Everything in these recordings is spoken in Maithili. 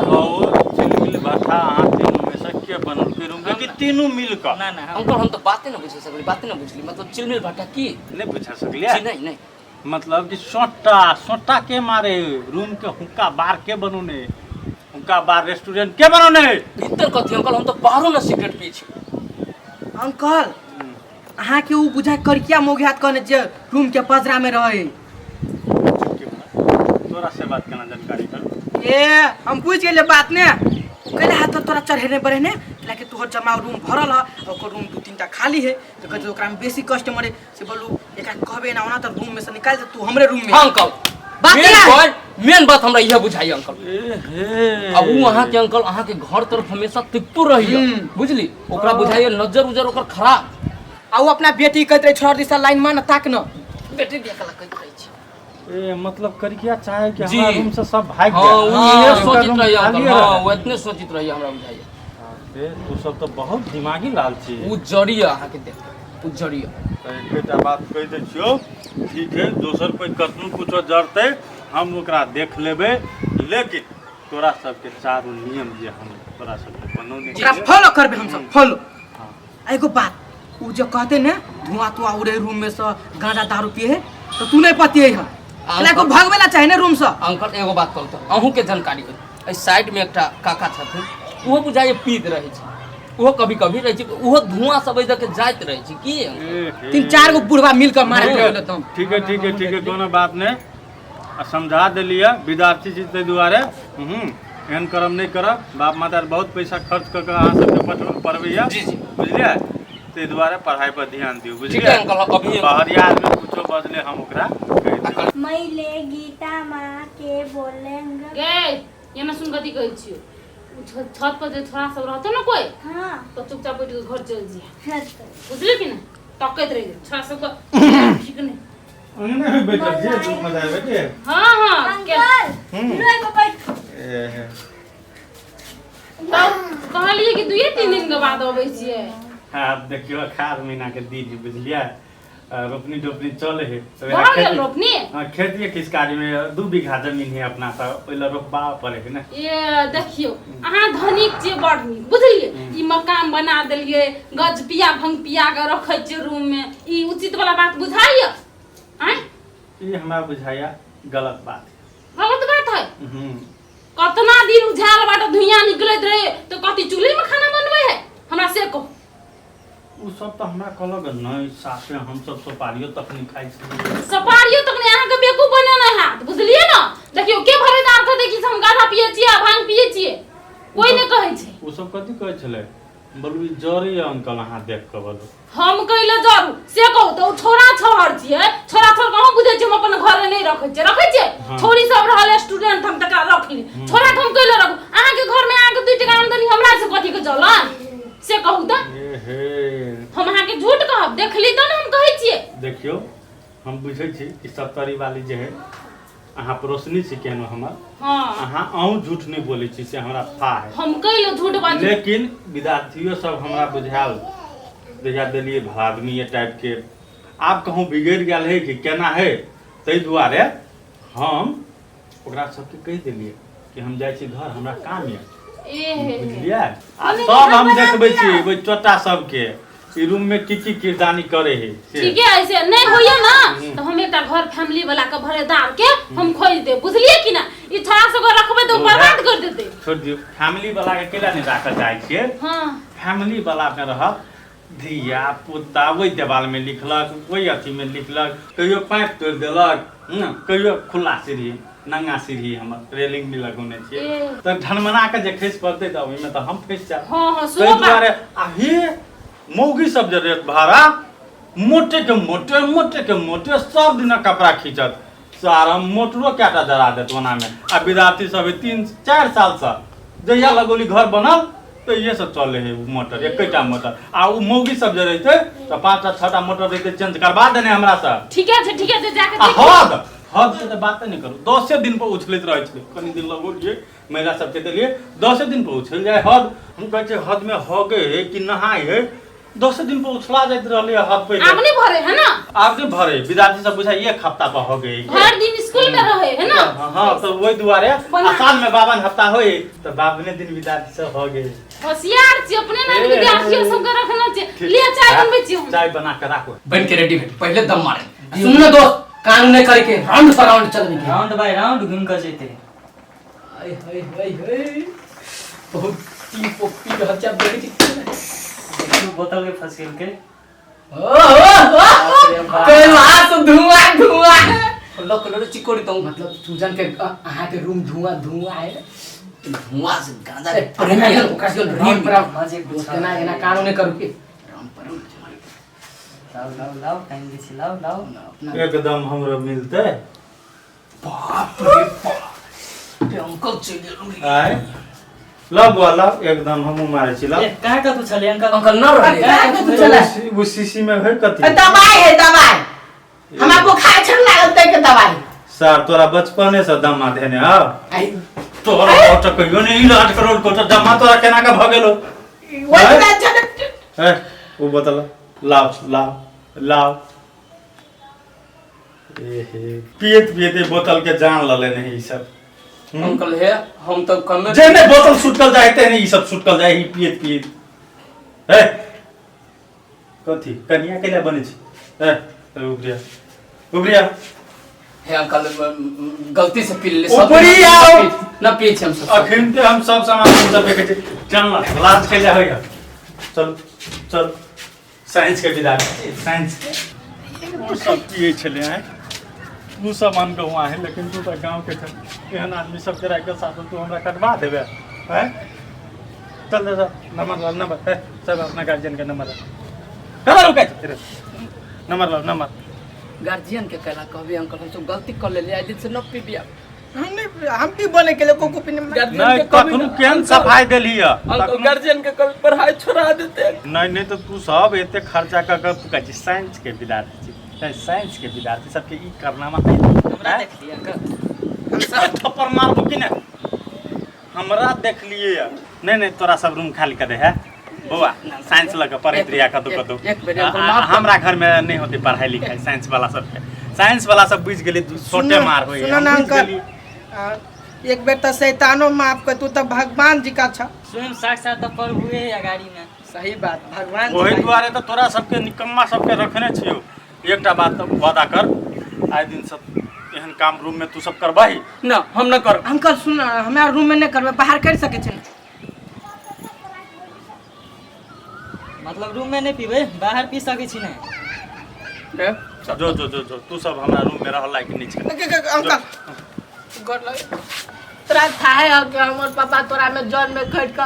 कहू, चिलमिल भट्ठा अहाँ तीनू में से के बनल रूम के कि तीनू मिल कऽ? ना ना, हम अंकल, हम तो बाते न बुझे सकली, बाते न बुझली। मतलब चिलमिल भट्टा की? नहीं बुझ सकलियै? जी नहीं, नहीं। मतलब कि सोटा सोटा के मारे रूम के हुक्का बार के बनौने, हुक्का बार रेस्टोरेंट के बनौने? भीतर कथी अंकल, हम तो बाहरो न सिगरेट पी छी। अंकल, अहाँके उ बुझाय करिया मोगी हाथ कहने जे रूम के पजरा में रहे। तोरा से बात केना जानकारी कर? ए, हम बुझ गेलियै बात ने। ओ कैला हाथ तोरा चढ़ेने बढ़ेने कि तोहर जमा रूम भरल है, ओकर रूम दू तीन टा खाली है, तो कहै छै ओकरा में बेसी कस्टमर है। से बोलू एकरा कहबे ना ओना तो रूम में से निकाल दे, तू हमरे रूम में। हाँ अंकल, बात मेन ना। पॉइंट, मेन बात हमरा इहे बुझाई अंकल। ए हे। अब उ अहाँ के अंकल, अहाँ के घर तरफ हमेशा तिकतो रही, बुझली? ओकरा बुझाइए नजर उजर ओकर खराब। आ उ अपना बेटी कहैत रहे छोड़ दिसा लाइन में न ताक न। बेटी देखला कहैत रहै छै। ए मतलब करिया चाहे कि जी। हमरा रूम से सब भाग हाँ, जाए। उ हाँ, इहे ओकर सोचित रूम रही अंकल। खालिए हाँ, रहे। उ एतने सोचित रही हमरा बुझाइए। ए, तू सब तो बहुत दिमागी लाल छी। उ जड़िए अहाँ के देख के, उ जड़िए। तऽ एकेटा बात कहि दै छियौ, ठीक है, दोसर कोइ कतनो कुछो जरतै हम ओकरा देख लेबै, लेकिन तोरा सबके चारू नियम जे हम तोरा सबके बनौने ओकरा छियै, फॉलो करबे हम सब, फॉलो। हाँ। आ एगो बात, उ जे कहते ने धुआं तुआं उड़े रूम में से, गांजा दारू पिए है, तो तू नहीं पतिए है को भगवे ला चाहे ने रूम से। अंकल, एगो बात कहू तऽ अहूँ के जानकारी होत, एहि साइड में एकटा काका छथिन, ओहो बुझाइए पीत रहै छै, ओहो कभी कभी रहै छै, ओहो धुआं सब एहि दऽ के जाइत रहै छै की? ए, हे। तीन चार गो बुढ़वा मिल के मारे ठीक है, रहल तुम। ठीक है, ठीक है, ठीक है, कोनो बात नहीं। आ समझा देलियै विद्यार्थी छी ताहि दुआरे। एहन करम नहि करब। बाप माता बहुत पैसा खर्च कऽ कऽ अहाँ सबके पढ़बैया। जी, जी। बुझलियै? ताहि दुआरे पढ़ाइ पर ध्यान दियौ। ठीक बुझलियै? है अंकल, अभी बाहरिया आदमी कुछो बजले हम ओकरा कहि देबै। मैले गीता माँ के बोलेंगे। गे, एना सुन, कथी कहै छियौ? उ छत पर जे छोरा सब रहतौ ने कोई, हाँ। तो चुपचाप उठि कऽ घर चलि जइहे। हाँ। बुझली कि नहि? तकैत रहि गेल छोरा सबके, ठीक नहि। अंगने में बैठल छियै, धूप मजा आबै छै। हाँ, के अंकल, लोए पर बैठ। ए, तब कहलियै कि दुइये तीन दिन के बाद अबै छियै। आब देखियौ, अखाड़ महीना के दिन है, बुझलियै? रोपनी टोपनी चले है तऽ भऽ वएह गेल खेती। रोपनी? हाँ, खेती किसकारी में 2 बीघा जमीन है अपना, तऽ ओहि लए रोपबा पड़े है ने। ए देखियौ, अहाँ धनिक छियै, बड़ नीक, बुझलियै? ई मकान बना देलियै, गज पिया भंग पिया के रखै छियै रूम में, ई उचित वाला बात बुझाइए आँय? ई हमरा बुझाया गलत बात है। गलत बात है? हम्म। कतना दिन उझाल बाटे धुइयां निकलैत रहे, तो कथी चूल्ही में खाना बनबै है, हमरा से कहू। उ सब तऽ हमरा कहलक नहि, साफे हम सब सोपारियो तक नहि खाइ छी। सपारियो तक नहि? अहाँके बेवकूफ बनेने हैत, बुझलियै ने? देखियौ, के भरेदार कहतै कि हम गाढ़ा पियै छियै आ भांग पियै छियै? कोई नहि कहै छै। उ सब कथी कहै छलै? बोलू, ई जरे यऽ अंकल, अहाँ देख कऽ बोलू। हम कैले जरू, से कहू तऽ? ओ छोरा छहर छियै, छोरा छहर कहाँ बुझै छियै। हम अपन घरे नहि रखै छियै, रखै छियै? हाँ। छोरी सब रहल स्टूडेंट, हम तकरा रखली, छोरा के हम कैले रखू? अहाँके घर में अहाँके 2 टका आमदनी, हमरा से कथी के जलन, से कहू तऽ? ए हे। हम अहाँके झूठ कहब? देखली तऽ ने हम कहै छियै। देखियौ, हम बुझै छी कि सत्तरी वाली जे है, अहाँ पड़ोसनी छी केहनो हमर। हाँ। अहाँ अहूँ झूठ नहि बोलै छी से हमरा था है। हम कैले झूठ बाजू? लेकिन विद्यार्थियों सब हमरा बुझायल, जहिया देलियै भला आदमी ये टाइप के, आब कहूँ बिगड़ि गेल है कि केना है, ताहि दुआरे हम ओकरा सबके कहि देलियै कि हम जाइ छी घर, हमरा काम यऽ। ए हे हे। बुझलियै? आ सब हम देखबै छी ओहि चोटा सबके, ई रूम में की की किरदानी करे है से। ठीक है, ऐसे नहीं होइए ना तो हम एकटा घर फैमिली वाला के, भरेदार के हम खोज देब, बुझलिए कि ना? ई छोरा सबके रखबै तऽ ओ बर्बाद कर देतै। छोड़ दियौ, फैमिली वाला के केला नहि राखऽ चाहै छियै? हाँ। फैमिली वाला मे रहत धिया पुता, ओहि देवाल में लिखलक, ओहि अथी में लिखलक, कहियो पाइप तोड़ि देलक, कहियो खुला सीढ़ी, नंगा सीढ़ी हमर रेलिंग में लगौने छियै। ए। तऽ ढनमना के जे खसि पड़तै तऽ ओहिमे तऽ हम फँसि जायब। हाँ, ताहि सेहो बात। दुआरे आ हे मौगी सब जे रेत भाड़ा, मोटे के मोटे, मोटे के मोटे, सब दिना कपड़ा खींचत, सारा मोटरो कएटा जरा देत ओना में। आ विद्यार्थी सब 3-4 सालसँ जहिया लगौली घर बनल तऽ इहे सब चले है उ मोटर, एकेटा मोटर। आ उ मौगी सब जे रहितै तऽ पाँचटा छटा मोटर रहितै चेंज करबा देने हमरा से। ठीके छै, ठीके छै, जाके आ देखियौ। हद हद के तऽ बाते नहि करू, 10 दिन पर उछलैत रहै छलै। कनि दिन लगौलियै, महिला सबके देलियै, 10 दिन पर उछल जाय हद। हम कहै छियै हद में हगे है कि नहाय है? 10 दिन पर उछला जाइत रहले हाथ पे। आब नहीं भरे है ना? आब नहीं भरे, विद्यार्थी सब बुझाइ एक हफ्ता पर हो गई। भर दिन स्कूल में रहे है ना? हाँ, तो वही दुआरे बना। आ साल में 52 हफ्ता होई तो 52 दिन विद्यार्थी सब हो गए। होशियार छी अपने ना ए, विद्यार्थियों सबके रखना छी। ठीक। ले चाय बनबै छी हम। चाय बना के राखो। बन के रेडी भेल, पहले दम मारे। सुन ना दोस्त, कानून नहीं करके राउंड पर राउंड चलने के। राउंड बाय राउंड घूम कर जेते। हाय हाय हाय हाय, बहुत टी पॉपी रहल छै, आब देखै छी। देखियो बोतल के फंस गेल के। ओ हो हो, कैलाश धुआं धुआं लक लक चिकोड़ी तो मतलब सुजन के अहाँ के रूम धुआं धुआं है। धुआं से गांजा के प्रेम है ओकरा से राउंड पर राउंड। मजे कुछ दोस्त एना एना कानून नहीं करू के राउंड पर राउंड चलबै। लाओ लाओ लाओ टाइम दै छी, लाओ लाओ। अपना एकदम हमरो मिलते। बाप रे बाप, ए अंकल चलि गेलु रे। आय लव बुआ लव, एकदम हमहूँ मारै छी लव। ए, कहाँ कतौ छलै अंकल? अंकल न रहले। कहाँ कतौ छलै? ओ शीशी में है कथी? ए, दवाई है दवाई, हमरा बुखार छल लागल तै के दवाई। सर तोरा बचपने से दमा देने हौ। आई तोरा औट कहियो ने ई 8 करोड़ को दमा तोरा केना के भ गेलो? वही बात छल। ए ओ बतल लाओ लाओ लाओ। एहे पियत पियत बोतल के जान ल लेने है ई सब। अंकल हे हम तो कमे जे ने बोतल सुटकल जाए ते ने ई सब सुटकल जाए ई पियत पियत। ए कथी कनिया केला बने छी? ए उबरिया उबरिया। हे अंकल गलती से पी ले। ऊपरी आओ। न पिए छी हम सब। अखन ते हम सब सामान सब देखै छी। चल ना क्लास खेले होइया। चल चल साइंस के विद्यार्थी साइंस के ओ सब पिए छले हैं। तू सब अनगहुआ है लेकिन तू तो गांव के छ, एहन आदमी सब के राख के साथ तू हमरा कटवा देबे हैं? चल दे सर नंबर ला नंबर है सब अपना गार्जियन के नंबर ला। कहाँ रुकै छी? नंबर ला नंबर। गार्जियन के कहला कहबे अंकल हम सब गलती कर लेलियै, आइ दिन से न पीबिया। हम नहीं, हम भी बोले के लिए कोको पीने में। गार्जियन नहीं के कभी कखनो केहन सफाई देली है? अंकल गार्जियन के कभी पढ़ाई छोड़ा देते। नहीं नहीं तो तू सब एते खर्चा कर कर तू कहै छी साइंस के विद्यार्थी छी, साइंस के विद्यार्थी सबके ई करनामा है। हमरा देखलियै अंकल? हम सब थप्पड़ मारबो कि नहीं? हमरा देखलिए या। नहीं नहीं तोरा सब रूम खाली कर दे है बौआ, साइंस लग के पढ़ैत रहिया कतौ कतौ। एक बेर अंकल माफ कर। हमरा घर में नहीं होती पढ़ाई लिखाई साइंस वाला सबके। साइंस वाला सब बुझि गेलै छोटे मार होइए। सुनो ना अंकल, एक बेर तो शैतानो माफ कर, तू तो भगवान जी का छ। स्वयं साक्षात तऽ प्रभुए है गाड़ी में। सही बात, भगवान जी ओहि का। दुआरे तो तोरा सबके निकम्मा सबके रखने छियौ। एकटा बात तो वादा कर, आइ दिन सब एहन काम रूम में तू सब करबही? ना हम न करब। अंकल सुन, हमरा रूम में नहीं करबै, बाहर कर सकै छी। मतलब रूम में नहीं पीबै, बाहर पी सकै छी ने? जो जो जो जो तू सब हमरा रूम में रहल लायक नहीं छै। अंकल गोर लगे तोरा थाहे हो कि हमर पापा तोरा में जन में खट के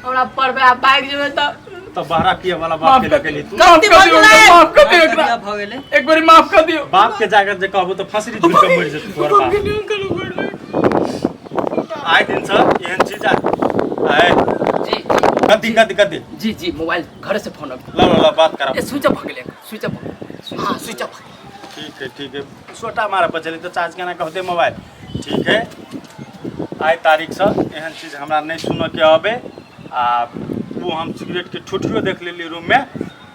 हमरा पढ़बे आ भागि जेबै तऽ तो बहरा पिए वाला बाप के लकेली तू। माफ कर दियौ, माफ कर दियौ एकरा। भऽ गेलै। एक बेर माफ कर दियौ। बाप के जाकर जे कहबो तो फंसरी झूल के मरि जेतौ तोहर बाप। आइ दिन से एहन चीज आइ जी कथी कथी कथी? जी जी मोबाइल घर से फोन अब। ला ला ला बात करा। ए स्विच ऑफ भ गेलै, स्विच ऑफ। हां स्विच ऑफ। ठीक है ठीक है, सोटा मारे बचली तो चार्ज केना कहते मोबाइल। ठीक है आइ तारीख से एहन चीज हमरा नहीं सुनऽ के आबे। आ वो हम सिगरेट के ठुठियो देख लेली रूम में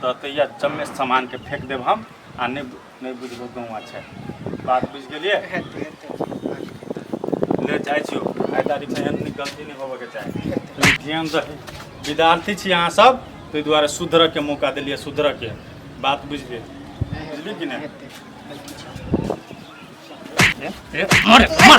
तो तैया जम्मे सामान के फेंक देब हम। आ नहीं नहीं बुझबो गौआ छै, बात बुझि गेलियै? ले जाइ छियौ, आइ तारीख से एहन गलती नहीं होबऽ के चाही। ध्यान रही, विद्यार्थी छी अहाँ सब, ताहि दुआरे सुधरऽ के मौका देलियै, सुधरऽ के बात बुझलियै? बुझलियै कि नहि? मार मार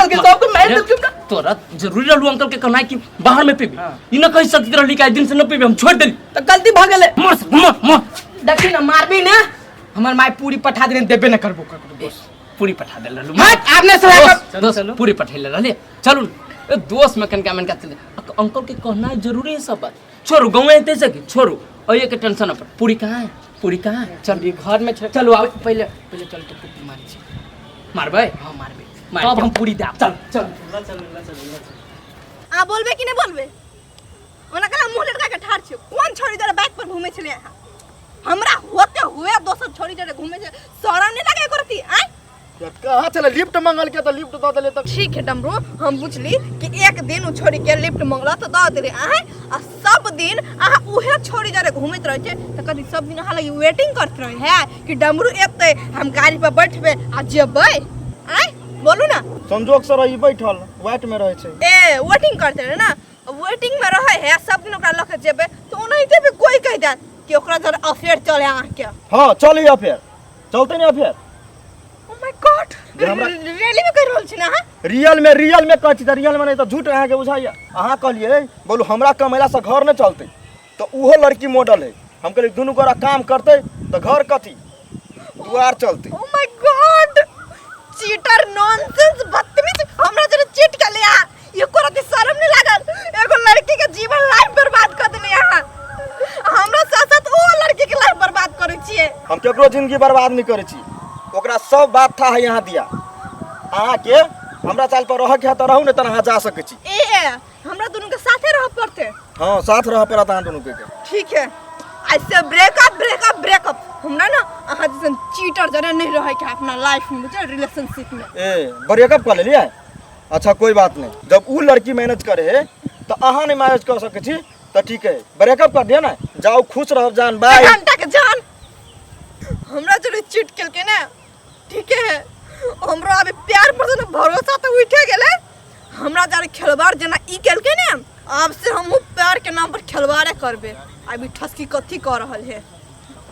तोरा जरूरी रहलू अंकल के कहना कि बाहर में पीबी, ई न कहि सकैत रहली कि आइ दिन से न पीबी, हम छोड़ देली तो गलती भ गेलै। मर मर मर। देखी ना मारबी ना, हमर माय पूरी पठा देने देबे न करबो ककरो। दोस्त पूरी पठा देल रहलू। हट आपने सलाह कर। दोस्त पूरी पठेले रहले। चलू ए दोस्त में कनका मनका चल। अंकल के कहना जरूरी है सब बात। छोड़ू गाँव एते से कि छोड़ू और के टेंशन पर पूरी कहाँ है, पूरी कहाँ है? चल घर में चल। चलू आओ पहले पहले चल तो पूरी मारै छी। मारबै? हां मारबै, तब हम पूरी देब। चल चल ल चलू ल चलू ल चलू। आ बोलबे कि नहीं बोलबे? ओना कहला मुंह लटका के ठाढ़ छियौ। कोन छोरी जरे बाइक पर घूमै छलै अहाँ? हमरा होते हुए दोसर छोरी जरे घूमै छै, शरम नहीं लागे करती? आय यार कहाँ चले लिफ्ट मंगल के तो लिफ्ट दऽ देले तऽ ठीक है डमरू, हम बुझली कि एक दिन उ छोड़ी के लिफ्ट मंगला तो दऽ देले अहाँ, आ सब दिन अहाँ उहे छोड़ी जरे घूमैत रहै छै तऽ कथी सब दिन अहाँ लगी वेटिंग करत रहे है कि डमरू एतै हम गाड़ी पर बैठबै आ जेबै? आँय बोलू ना। संजोग से रही बैठल वाइट में रहै छै। ए वेटिंग करते रहे ना, वेटिंग में रहे है सब दिन ओकरा लऽ के जेबै तऽ ओनाहिते भी कोई कहि देत कि ओकरा जरे अफेयर चले अहाँके। हाँ चली अफेयर, चलते नहीं अफेयर। ओ my God, जे हमरा- रियली में कहि रहल छी ना अहाँ? रियल में, रियल में कहै छी तऽ रियल में नहीं तऽ झूठ अहाँके बुझाइया। अहाँ कहलियै बोलू हमरा कमेला से घर नहीं चलते, तऽ उहो लड़की मॉडल है। हम कहलियै दुनू गोरा काम करते तऽ घर कथी दुआर चलते। ओ my God, cheater, nonsense, बदतमीज, हमरा जरे चीट कर लिया। एको रति शर्म नहीं लागल? एगो लड़की के जीवन लाइफ बर्बाद कर देली अहाँ। हमरा साथ साथ ओ लड़की के लाइफ बर्बाद करै छियै। हम केकरो जिंदगी बर्बाद नहीं करै छी, ओकरा सब बात था है यहाँ दिया। अहाँके हमरा चाल पर रहके है तऽ रहू, नहीं तऽ अहाँ जा सकै छी। ए हमरा दुनू के साथे रह पड़ते? हाँ साथ रह पड़त अहाँ दुनू के। ठीक है, आज से ब्रेकअप ब्रेकअप ब्रेकअप। हमरा ना अहाँ जैसन चीटर जरे नहीं रहे के अपना लाइफ में, बुझल, रिलेशनशिप में। ए ब्रेकअप कर लेलियै? अच्छा कोई बात नहीं, जब उ लड़की मैनेज करे है तो अहाँ नहीं मैनेज कर सकै छी तऽ ठीक है, ब्रेकअप कर दिया ना, जाओ खुश रहो जान, बाय। घंटा के जान हमरा जरे चीट केलके ना, ठीक है हमरो अभी प्यार पर से भरोसा तो उठे गेले। हमरा जरे खेलवाड़ जेना ई केलके ने, अब से हमहूँ प्यार के नाम पर खेलवाड़े करबे। अभी ठसकी कथी कर रहल है।